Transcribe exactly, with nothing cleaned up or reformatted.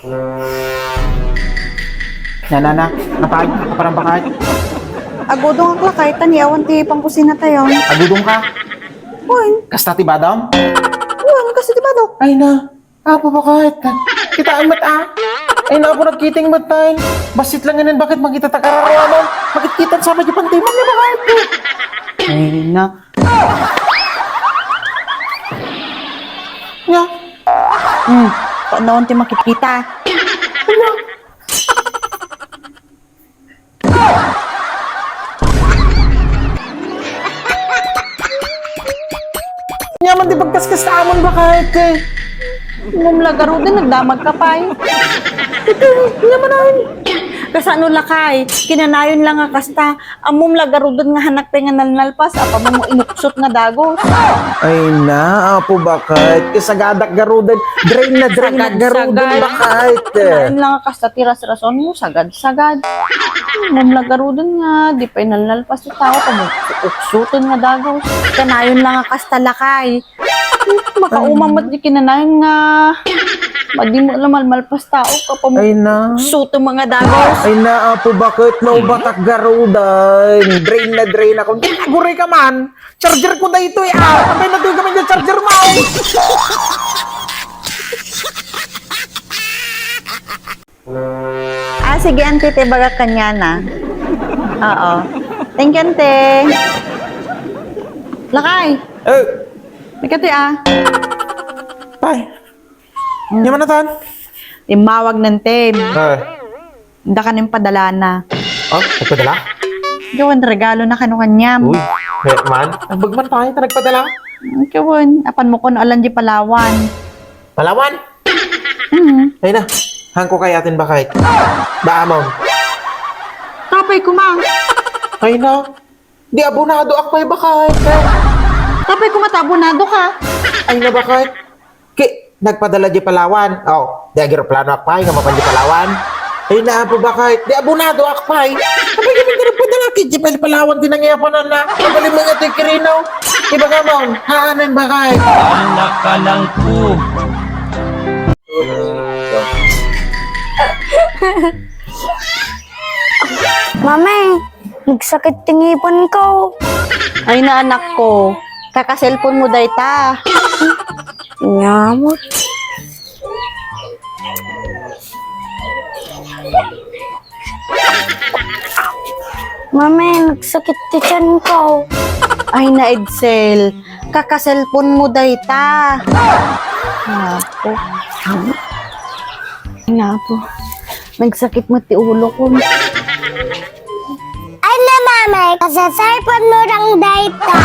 Na, na, na. Napay, aparang bakay. Agudong ak lakay, ta ni awan ti pangkusina tayo. Agudong ka? Uy. Kasta ti badam? Uy, kasta ti badok. Ay na. Apo, bakit? Kitaan met, ah? Ay, napo, nagkiting met tayo. Basit lang ngayon, bakit makita ta kararuanan? Makitkitan sa medyo pantiman niya, bakit? Ay, na. Nga. Hmm, paano ti makikita? Ano? Nyaman ti pagkaskas ta amon, bakit, eh? Ngem la garuden, nagdamag ka pay. Ito, nyaman ay. Kasano lakay? Kinanayon lang nga kasta. Ammom la garuden nga hanak pay nga nalnalpas, apay mo inuksot nga dagos. Ay na, apo, bakit? Kasagadak garuden. Drain na drain na garuden, sagad. Bakit? Kinain lang nga kasta ti rasrason mo, sagad-sagad. Ammom la garuden nga, di pay nalnalpas ti tao, apay mo uksoten nga dagos. Kanayon lang nga kasta lakay. Makaumam met di kinanayon nga madi mo la malmalpas tao, apay mo Ay na. Suto mga dagos. Ay na, apo, bakit? Naubatak garuden. Drain na drain ako. Aguray ka man. Charger ko na ito, eh. Ah, apay na ito kami ng charger mo. Ah, sige, ante, te, baga kanya na. Oo. Thank you, ante. Lakay. Eh, Nagkati, ah. Pay. Hmm. Nyaman na tan? Timawag ng Tim. Eh. Dakanim padalana. Oh, nagpadala? Gawin regalo na kano kanyam. Uy, man. Agbag man tayo, ta nagpadala? Gawin. Apan mo kuno alam di Palawan. Palawan? Hmm. Ay na. Hangko kay atin bakay. Daamam. Tapay kuma. Ay na. Di abonado ak pay bakay. Tapay kuma ta abonado ka. Ay na bakay. Ki, nagpadala di Palawan. Oh, di ageroplano ak pay nga mapan di Palawan. Ay na, apo, bakay. Di abonado ak pay. Tapay kami nga nagpadala ki di pay Palawan ti nangiyapanan na. Kabalim mo nga ti kirinaw. Iba ka mo. Haanan bakay. Anak ka lang po. Mami, nagsakit ti ngipin ko. Ay na, anak ko, kaka-cellphone mo dayta. Nyamot. Mami, nagsakit ti tiyan ko. Ay na, Edsel, kaka-cellphone mo dayta. Apo. Ay na, apo. Nagsakit met ti ulo ko. Ay na, Mami, kaka-cellphone mo lang dayta.